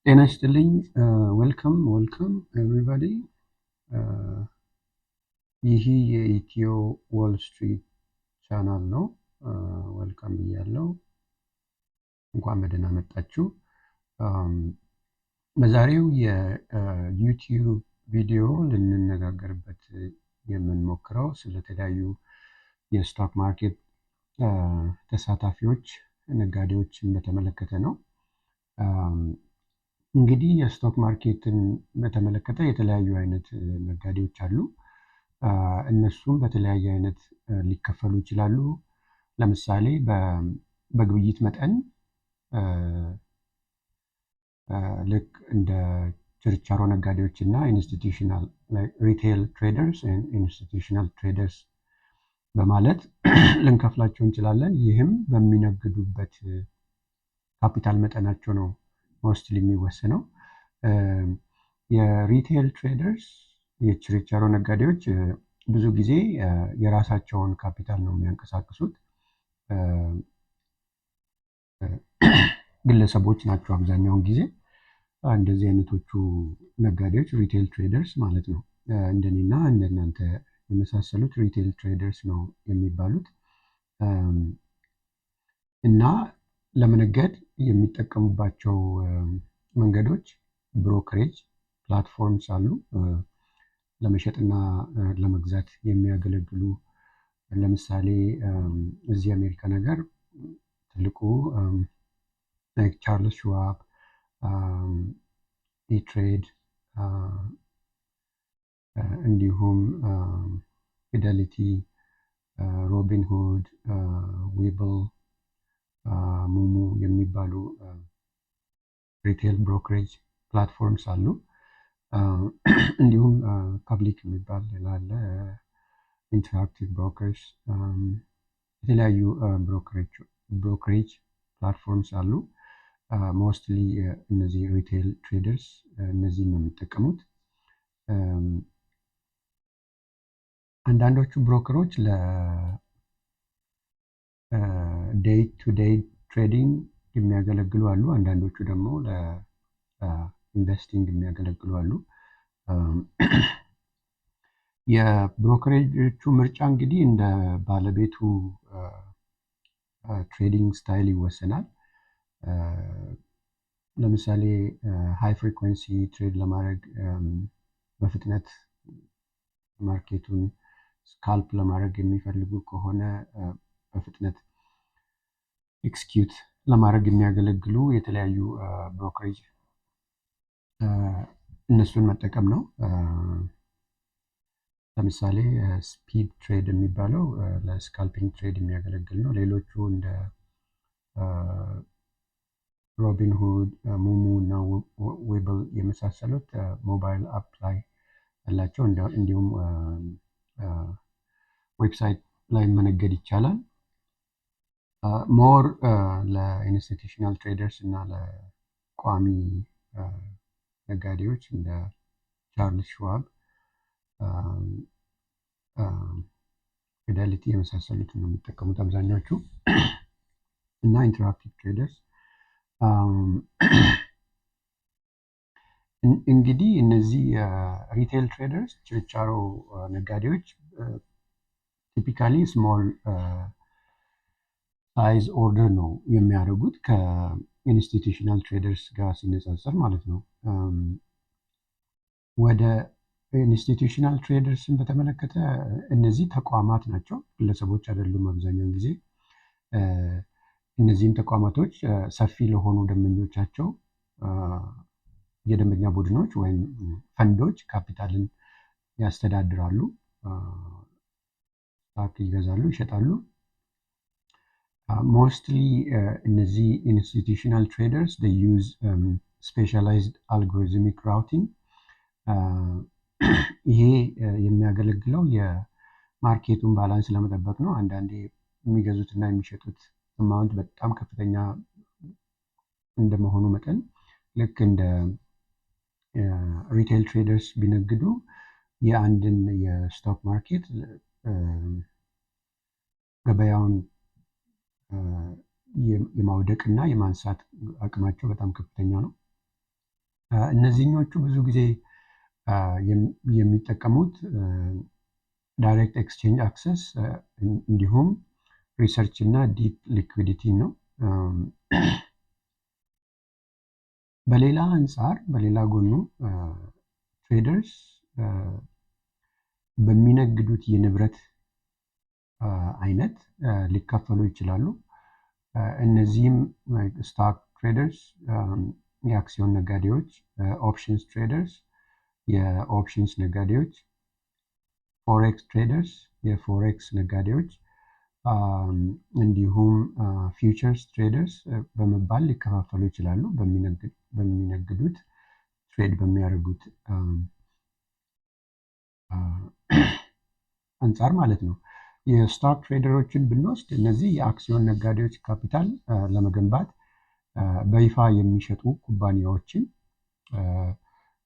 ጤና ይስጥልኝ። Welcome, welcome everybody። ይህ የኢትዮ ዎል ስትሪት ቻናል ነው። Welcome ብያለው። እንኳን በደህና መጣችሁ። በዛሬው የዩቲዩብ ቪዲዮ ልንነጋገርበት የምንሞክረው ስለተለያዩ የ stock market ተሳታፊዎች፣ ነጋዴዎችን በተመለከተ ነው። እንግዲህ የ stock market ን በተመለከተ የተለያዩ አይነት ነጋዴዎች አሉ። እነሱም በተለያየ አይነት ሊከፈሉ ይችላሉ። ለምሳሌ በግብይት መጠን ልክ እንደ ችርቻሮ ነጋዴዎች እና institutional retail traders፣ institutional traders በማለት ልንከፍላቸው እንችላለን። ይህም በሚነግዱበት ካፒታል መጠናቸው ነው mostly የሚወሰነው። የ retail traders፣ የችርቻሮ ነጋዴዎች ብዙ ጊዜ የራሳቸውን ካፒታል ነው የሚያንቀሳቅሱት። ግለሰቦች ናቸው አብዛኛውን ጊዜ እንደዚህ አይነቶቹ ነጋዴዎች፣ retail traders ማለት ነው። እንደኔና እንደናንተ የመሳሰሉት retail traders ነው የሚባሉት። እና ለመነገድ የሚጠቀሙባቸው መንገዶች brokerage platforms አሉ። ለመሸጥና ለመግዛት የሚያገለግሉ፣ ለምሳሌ እዚህ አሜሪካ ነገር ትልቁ Charles Schwab፣ E-Trade፣ እንዲሁም Fidelity፣ Robinhood፣ Webull፣ Moomoo የሚባሉ retail brokerage platforms አሉ። እንዲሁም public የሚባል ሌላ አለ። Interactive Brokers፣ የተለያዩ brokerage platforms አሉ። Mostly እነዚህ retail traders እነዚህን ነው የሚጠቀሙት። አንዳንዶቹ broker ኦች ለ day to day trading የሚያገለግሉ አሉ። አንዳንዶቹ ደግሞ ለ investing የሚያገለግሉ አሉ። የ brokerage ኦቹ ምርጫ እንግዲህ እንደ ባለቤቱ trading style ይወሰናል። ለምሳሌ high frequency trade ለማድረግ፣ በፍጥነት market ኡን scalp ለማድረግ የሚፈልጉ ከሆነ፣ በፍጥነት execute ለማድረግ የሚያገለግሉ የተለያዩ brokerage እነሱን መጠቀም ነው። ለምሳሌ Speed Trade የሚባለው ለ scalping trade የሚያገለግል ነው። ሌሎቹ እንደ Robinhood፣ Moomoo እና Webull የመሳሰሉት mobile app ላይ ያላቸው፣ እንዲሁም website ላይ መነገድ ይቻላል። More ለ institutional traders እና ለቋሚ ነጋዴዎች እንደ Charles Schwab፣ Fidelity የመሳሰሉትን ነው የሚጠቀሙት አብዛኛዎቹ እና Interactive Traders። እንግዲህ እነዚህ retail traders፣ ችርቻሮ ነጋዴዎች typically small size order ነው የሚያደርጉት ከ institutional traders ጋር ሲነጻጸር ማለት ነው። ወደ institutional traders ን በተመለከተ እነዚህ ተቋማት ናቸው፣ ግለሰቦች አይደሉም። አብዛኛውን ጊዜ እነዚህም ተቋማቶች ሰፊ ለሆኑ ደንበኞቻቸው፣ የደንበኛ ቡድኖች ወይም ፈንዶች ካፒታልን ያስተዳድራሉ። Stock ይገዛሉ፣ ይሸጣሉ። Mostly እነዚህ institutional traders use specialized algorithmic routing። ይሄ የሚያገለግለው የ market ኡን balance ለመጠበቅ ነው። አንዳንዴ የሚገዙት እና የሚሸጡት amount በጣም ከፍተኛ እንደመሆኑ መጠን ልክ እንደ retail traders ቢነግዱ የአንድን የ stock market ገበያውን የማውደቅ እና የማንሳት አቅማቸው በጣም ከፍተኛ ነው። እነዚህኞቹ ብዙ ጊዜ የሚጠቀሙት direct exchange access እንዲሁም research እና deep liquidity ነው። በሌላ አንጻር፣ በሌላ ጎኑ traders በሚነግዱት የንብረት አይነት ሊከፈሉ ይችላሉ። እነዚህም stock traders የአክሲዮን ነጋዴዎች፣ options traders የ options ነጋዴዎች፣ forex traders የ forex ነጋዴዎች እንዲሁም futures traders በመባል ሊከፋፈሉ ይችላሉ። በሚነግዱት፣ trade በሚያደርጉት አንጻር ማለት ነው። የ stock trader ኦችን ብንወስድ እነዚህ የአክሲዮን ነጋዴዎች ካፒታል ለመገንባት በይፋ የሚሸጡ ኩባንያዎችን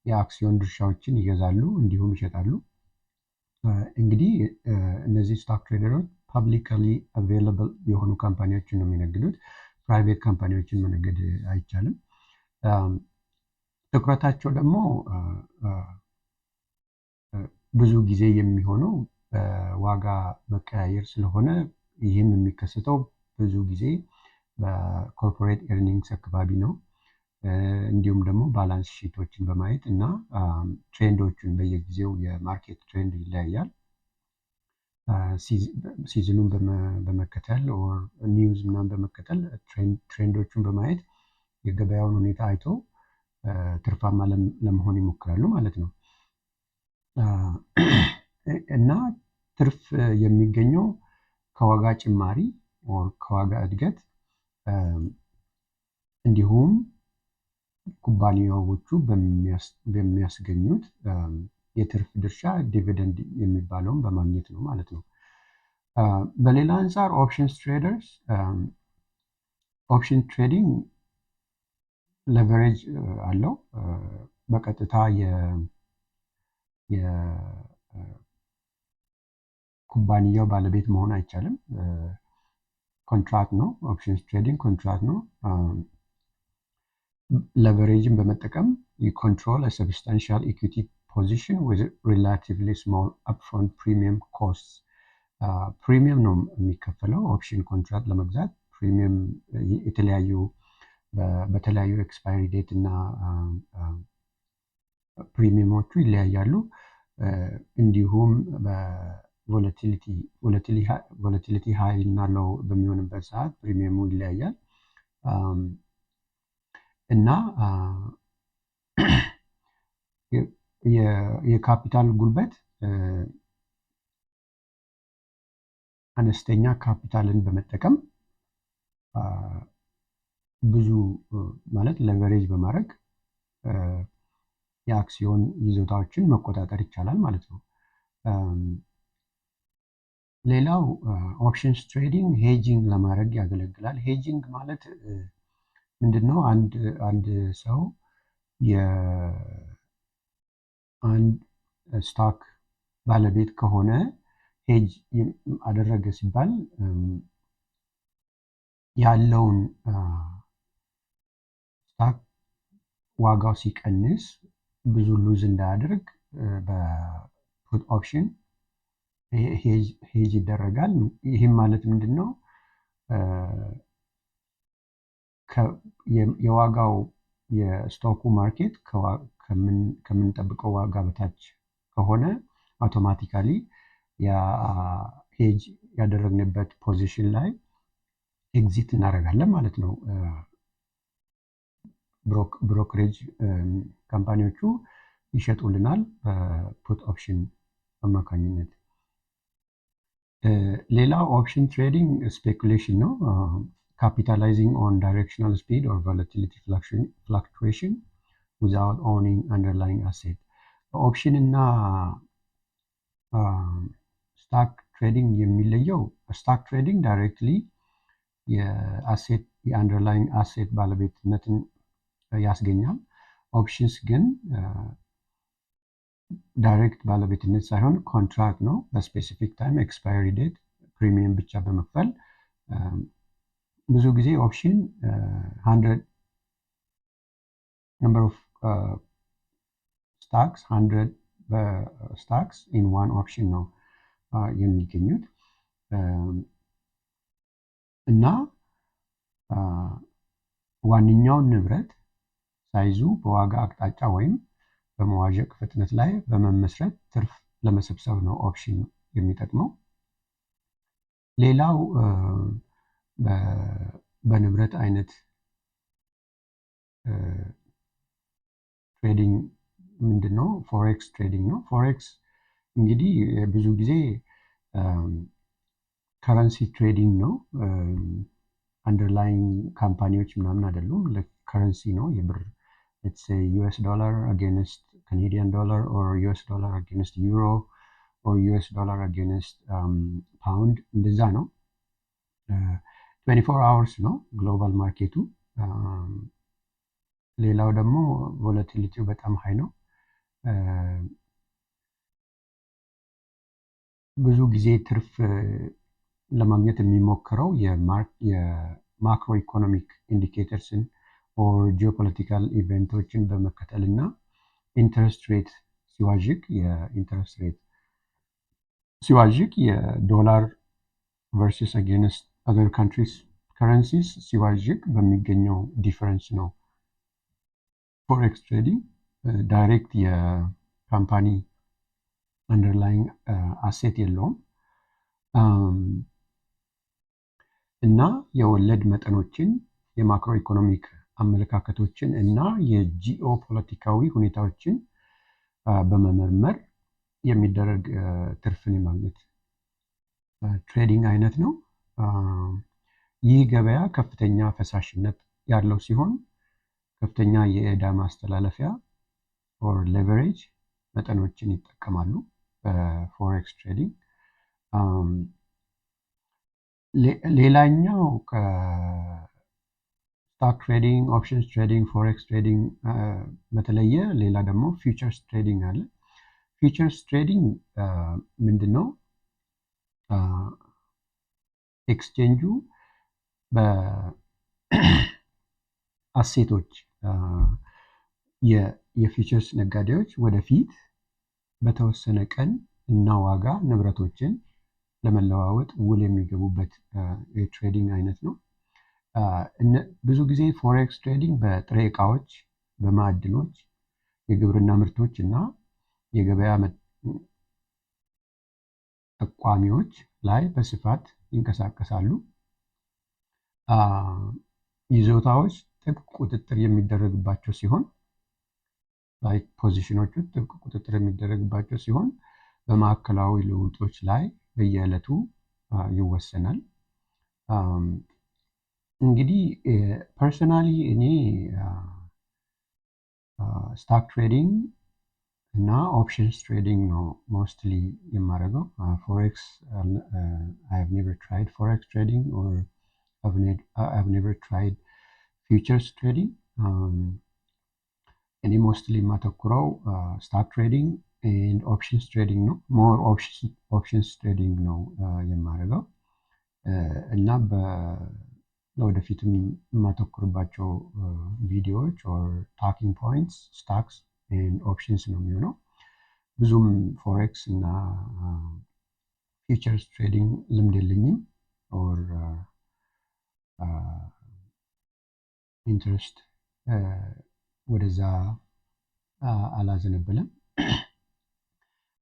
የአክሲዮን ድርሻዎችን ይገዛሉ እንዲሁም ይሸጣሉ። እንግዲህ እነዚህ stock trader ኦች publicly available የሆኑ company ዎችን ነው የሚነግዱት። Private company ዎችን መነገድ አይቻልም። ትኩረታቸው ደግሞ ብዙ ጊዜ የሚሆነው በዋጋ መቀያየር ስለሆነ ይህም የሚከሰተው ብዙ ጊዜ በ corporate earnings አካባቢ ነው። እንዲሁም ደግሞ balance sheet ኦችን በማየት እና trend ኦችን፣ በየጊዜው የ market trend ይለያያል። Season ኑን በመከተል or news ምናምን በመከተል፣ trend ኦቹን በማየት የገበያውን ሁኔታ አይቶ ትርፋማ ለመሆን ይሞክራሉ ማለት ነው። እና ትርፍ የሚገኘው ከዋጋ ጭማሪ or ከዋጋ እድገት እንዲሁም ኩባንያዎቹ በሚያስገኙት የትርፍ ድርሻ dividend የሚባለውን በማግኘት ነው ማለት ነው። በሌላ አንጻር options traders፣ option trading leverage አለው። በቀጥታ የኩባንያው ባለቤት መሆን አይቻልም። Contract ነው። Options trading contract ነው። Leverage ን በመጠቀም you control a substantial equity position with relatively small upfront premium costs። Premium ነው የሚከፈለው option contract ለመግዛት። Premium የተለያዩ በተለያዩ expiry date እና premium ኦቹ ይለያያሉ። እንዲሁም በ volatility high እና low በሚሆንበት ሰዓት premium ኡ ይለያያል። እና የካፒታል ጉልበት፣ አነስተኛ ካፒታልን በመጠቀም ብዙ ማለት leverage በማድረግ የአክሲዮን ይዞታዎችን መቆጣጠር ይቻላል ማለት ነው። ሌላው options trading hedging ለማድረግ ያገለግላል። Hedging ማለት ምንድን ነው? አንድ ሰው የአንድ stock ባለቤት ከሆነ hedge አደረገ ሲባል ያለውን stock ዋጋው ሲቀንስ ብዙ lose እንዳያደርግ በ put option hedge ይደረጋል። ይህም ማለት ምንድን ነው? የዋጋው የ stock ኡ market ከምንጠብቀው ዋጋ በታች ከሆነ automatically hedge ያደረግንበት position ላይ exit እናደርጋለን ማለት ነው። Brokerage company ዎቹ ይሸጡልናል በ put option አማካኝነት። ሌላው option trading speculation ነው። Capitalizing on directional speed or volatility fluctuation without owning underlying asset። Option እና stock trading የሚለየው stock trading directly የ asset፣ የ underlying asset ባለቤትነትን ያስገኛል። Options ግን direct ባለቤትነት ሳይሆን contract ነው። በ specific time expiry date premium ብቻ በመክፈል። ብዙ ጊዜ option 100 number of stocks 100 stocks in one option ነው የሚገኙት። እና ዋነኛውን ንብረት ሳይዙ በዋጋ አቅጣጫ ወይም በመዋዠቅ ፍጥነት ላይ በመመስረት ትርፍ ለመሰብሰብ ነው option የሚጠቅመው። ሌላው በንብረት አይነት trading ምንድን ነው? Forex trading ነው። Forex እንግዲህ ብዙ ጊዜ currency trading ነው። Underlying company ዎች ምናምን አይደሉም። Currency ነው፣ የብር፣ let's say US dollar against Canadian dollar or US dollar against euro or US dollar against pound እንደዛ ነው። 24 hours ነው global market ኡ። ሌላው ደግሞ volatility ው በጣም high ነው። ብዙ ጊዜ ትርፍ ለማግኘት የሚሞክረው የ macroeconomic indicators ን or geopolitical event ኦችን በመከተል እና interest rate ሲዋዥቅ፣ የ interest rate ሲዋዥቅ፣ የዶላር versus against other countries currencies ሲዋዥቅ በሚገኘው difference ነው። Forex trading direct የ company underlying asset የለውም። እና የወለድ መጠኖችን፣ የ macroeconomic አመለካከቶችን እና የጂኦ ፖለቲካዊ ሁኔታዎችን በመመርመር የሚደረግ ትርፍን የማግኘት trading አይነት ነው። ይህ ገበያ ከፍተኛ ፈሳሽነት ያለው ሲሆን ከፍተኛ የዕዳ ማስተላለፊያ or leverage መጠኖችን ይጠቀማሉ በ forex trading። ሌላኛው ከ stock trading፣ options trading፣ forex trading በተለየ ሌላ ደግሞ futures trading አለ። Futures trading ምንድን ነው? Exchange ኡ በ asset ኦች የ futures ነጋዴዎች ወደፊት በተወሰነ ቀን እና ዋጋ ንብረቶችን ለመለዋወጥ ውል የሚገቡበት የ trading አይነት ነው። ብዙ ጊዜ forex trading በጥሬ እቃዎች፣ በማዕድኖች፣ የግብርና ምርቶች እና የገበያ ጠቋሚዎች ላይ በስፋት ይንቀሳቀሳሉ። ይዞታዎች ጥብቅ ቁጥጥር የሚደረግባቸው ሲሆን፣ like position ኦቹ ጥብቅ ቁጥጥር የሚደረግባቸው ሲሆን በማዕከላዊ ልውውጦች ላይ በየዕለቱ ይወሰናል። እንግዲህ personally እኔ stock trading እና options trading ነው mostly የማደርገው። Forex፣ I have never tried forex trading or I have never tried futures trading። እኔ mostly የማተኩረው stock trading and options trading ነው። More options trading ነው የማደርገው እና ለወደፊትም የማተኩርባቸው ቪዲዮዎች or talking points stocks and options ነው የሚሆነው። ብዙም forex እና futures trading ልምድ የለኝም or interest ወደዛ አላዘነበለም።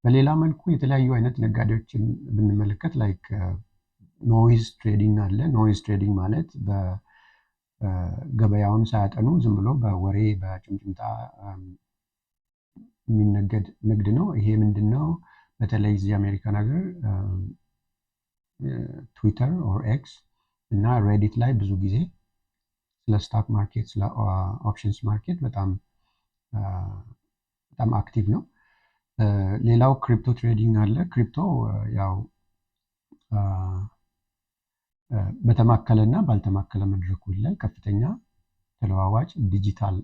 በሌላ መልኩ የተለያዩ አይነት ነጋዴዎችን ብንመለከት like noise trading አለ። Noise trading ማለት በገበያውን ሳያጠኑ ዝም ብሎ በወሬ፣ በጭምጭምታ የሚነገድ ንግድ ነው። ይሄ ምንድን ነው? በተለይ እዚህ አሜሪካን ሀገር Twitter or X እና Reddit ላይ ብዙ ጊዜ ስለ stock market፣ ስለ options market በጣም በጣም active ነው። ሌላው crypto trading አለ። Crypto ያው በተማከለ እና ባልተማከለ መድረኮች ላይ ከፍተኛ ተለዋዋጭ digital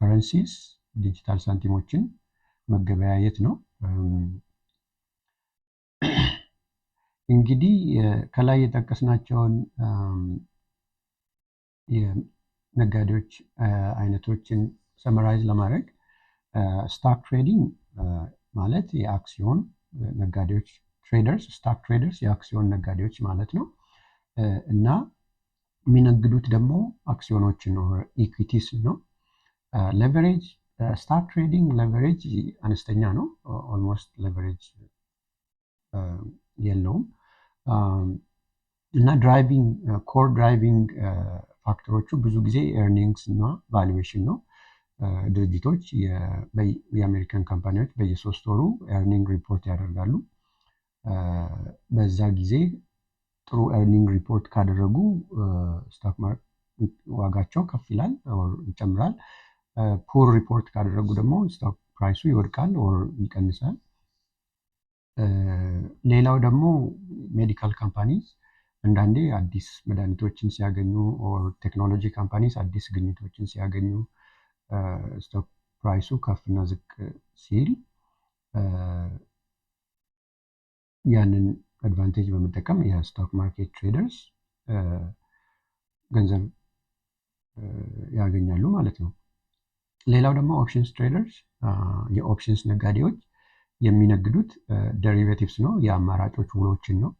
currencies፣ ዲጂታል ሳንቲሞችን መገበያየት ነው። እንግዲህ ከላይ የጠቀስናቸውን የነጋዴዎች አይነቶችን Summarize ለማድረግ stock trading ማለት የአክሲዮን ነጋዴዎች traders፣ stock traders የአክሲዮን ነጋዴዎች ማለት ነው። እና የሚነግዱት ደግሞ አክሲዮኖችን equities ነው። Leverage፣ stock trading leverage አነስተኛ ነው። Almost leverage የለውም። እና driving core driving factor ኦቹ ብዙ ጊዜ earnings እና valuation ነው። ድርጅቶች፣ የአሜሪካን company ዎች በየ3 ወሩ earning report ያደርጋሉ። በዛ ጊዜ ጥሩ earning report ካደረጉ stock ዋጋቸው ከፍ ይላል፣ ይጨምራል። Poor report ካደረጉ ደግሞ stock price ኡ ይወድቃል or ይቀንሳል። ሌላው ደግሞ medical companies አንዳንዴ አዲስ መድኃኒቶችን ሲያገኙ or technology companies አዲስ ግኝቶችን ሲያገኙ stock price ኡ ከፍና ዝቅ ሲል ያንን advantage በመጠቀም የ stock market traders ገንዘብ ያገኛሉ ማለት ነው። ሌላው ደግሞ options traders፣ የ options ነጋዴዎች የሚነግዱት derivatives ነው፣ የአማራጮች ውሎችን ነው።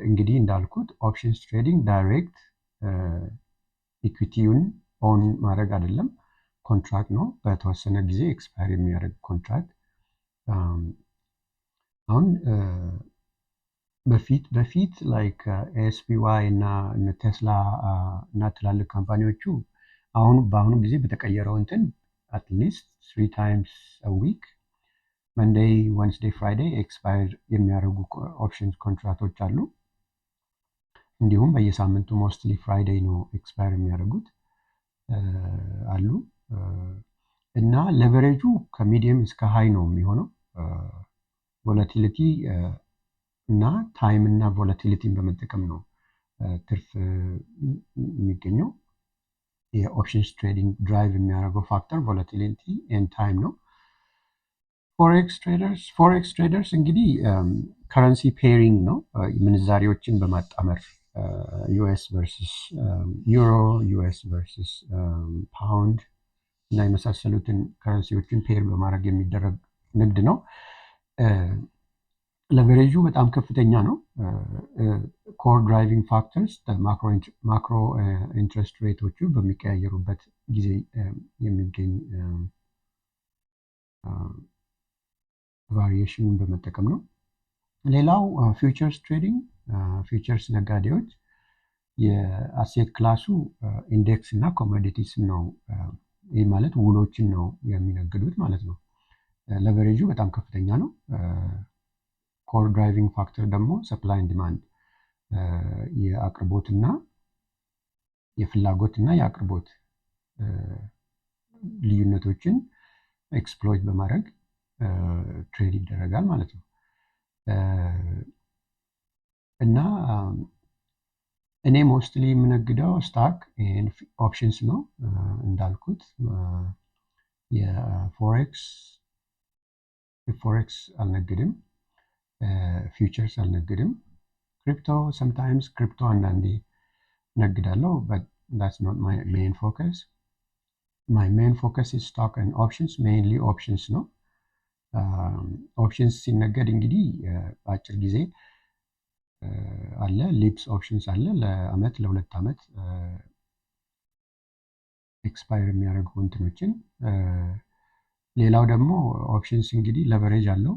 እንግዲህ እንዳልኩት options trading direct equity ውን own ማድረግ አይደለም፣ contract ነው። በተወሰነ ጊዜ expire የሚያደርግ contract። አሁን በፊት በፊት like SPY እና ቴስላ እና ትላልቅ company ዎቹ አሁን በአሁኑ ጊዜ በተቀየረው እንትን at least three times week፣ Monday፣ Wednesday፣ Friday expire የሚያደርጉ options contract ኦች አሉ። እንዲሁም በየሳምንቱ mostly Friday ነው expire የሚያደርጉት አሉ። እና leverage ኡ ከ medium እስከ high ነው የሚሆነው። Volatility እና time እና volatility ን በመጠቀም ነው ትርፍ የሚገኘው። የ options trading drive የሚያደርገው factor volatility and time ነው። Forex traders፣ forex traders እንግዲህ currency pairing ነው፣ ምንዛሬዎችን በማጣመር US versus euro፣ US versus pound እና የመሳሰሉትን currency ዎችን pair በማድረግ የሚደረግ ንግድ ነው። Leverage ኡ በጣም ከፍተኛ ነው። Core driving factors macro interest rate ኦቹ በሚቀያየሩበት ጊዜ የሚገኝ variation በመጠቀም ነው። ሌላው futures trading፣ futures ነጋዴዎች የ asset class ኡ index እና commodities ነው። ይህ ማለት ውሎችን ነው የሚነግዱት ማለት ነው። Leverage ኡ በጣም ከፍተኛ ነው። Core driving factor ደግሞ supply and demand፣ የአቅርቦትና የፍላጎት እና የአቅርቦት ልዩነቶችን exploit በማድረግ trade ይደረጋል ማለት ነው። እና እኔ mostly የምነግደው stock options ነው። እንዳልኩት የ forex አልነግድም፣ futures አልነግድም። Crypto sometimes፣ crypto አንዳንዴ እነግዳለሁ፣ but that's not my main focus. My main focus is stock and options, mainly options ነው። Options ሲነገድ እንግዲህ በአጭር ጊዜ አለ፣ LEAPS options አለ፣ ለአመት ለ2 አመት expire የሚያደርጉ እንትኖችን። ሌላው ደግሞ options እንግዲህ leverage አለው፣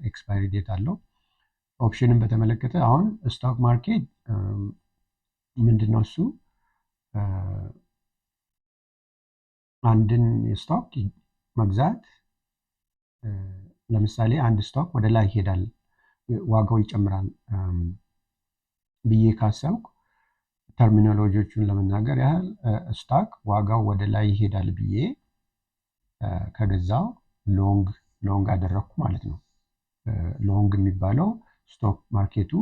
expiry date አለው። Option ን በተመለከተ አሁን stock market ምንድን ነው እሱ? አንድን stock መግዛት፣ ለምሳሌ አንድ stock ወደ ላይ ይሄዳል፣ ዋጋው ይጨምራል ብዬ ካሰብኩ፣ terminology ዎቹን ለመናገር ያህል stock ዋጋው ወደ ላይ ይሄዳል ብዬ ከገዛው long አደረግኩ ማለት ነው። Long የሚባለው stock market ኡ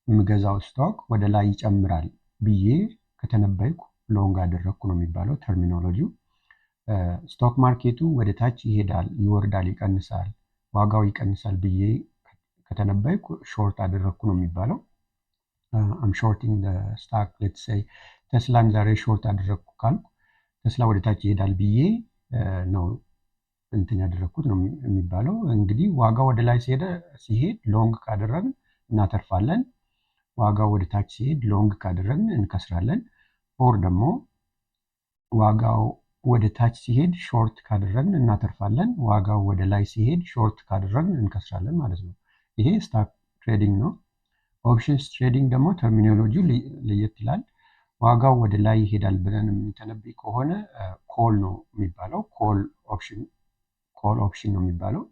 የምገዛው stock ወደ ላይ ይጨምራል ብዬ ከተነበይኩ long አደረግኩ ነው የሚባለው terminology ው። Stock market ኡ ወደ ታች ይሄዳል፣ ይወርዳል፣ ይቀንሳል፣ ዋጋው ይቀንሳል ብዬ ከተነበይኩ short አደረግኩ ነው የሚባለው። I'm shorting stock, let's say ቴስላን ዛሬ short አደረግኩ ካልኩ ቴስላ ቴስላ ወደ ታች ይሄዳል ብዬ ነው እንትን ያደረግኩት ነው የሚባለው። እንግዲህ ዋጋው ወደ ላይ ሲሄድ long ካደረግን እናተርፋለን። ዋጋው ወደ ታች ሲሄድ long ካደረግን እንከስራለን። Or ደግሞ ዋጋው ወደ ታች ሲሄድ short ካደረግን እናተርፋለን። ዋጋው ወደ ላይ ሲሄድ short ካደረግን እንከስራለን ማለት ነው። ይሄ stock trading ነው። Options trading ደግሞ terminology ው ለየት ይላል። ዋጋው ወደ ላይ ይሄዳል ብለን የምንተነብይ ከሆነ call ነው የሚባለው። Call option፣ call option ነው የሚባለው።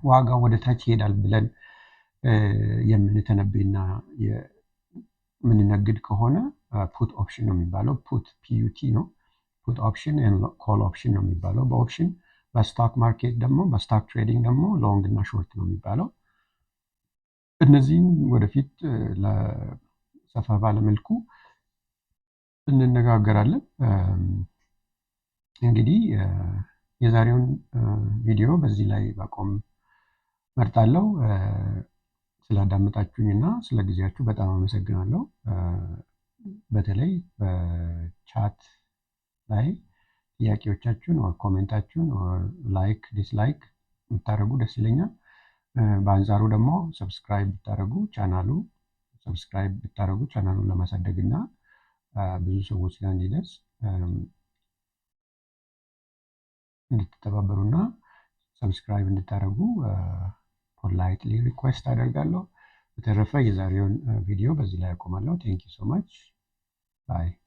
ዋጋው ወደ ታች ይሄዳል ብለን የምንተነብይና የምንነግድ ከሆነ put option ነው የሚባለው። Put፣ PUT ነው። Put option፣ call option ነው የሚባለው በ option። በ stock market ደግሞ፣ በ stock trading ደግሞ long እና short ነው የሚባለው። እነዚህን ወደፊት ሰፋ ባለ መልኩ እንነጋገራለን። እንግዲህ የዛሬውን ቪዲዮ በዚህ ላይ ባቆም መርጣለሁ። ስላዳመጣችሁኝ እና ስለ ጊዜያችሁ በጣም አመሰግናለሁ። በተለይ በ chat ላይ ጥያቄዎቻችሁን or comment ኣችሁን or like dislike ብታደርጉ ደስ ይለኛል። በአንጻሩ ደግሞ subscribe ብታደርጉ፣ ቻናሉ subscribe ብታደርጉ፣ ቻናሉን ለማሳደግ እና ብዙ ሰዎች ጋር እንዲደርስ እንድትተባበሩና subscribe እንድታደርጉ politely request አደርጋለሁ። በተረፈ የዛሬውን ቪዲዮ በዚህ ላይ አቆማለሁ። Thank you so much, bye.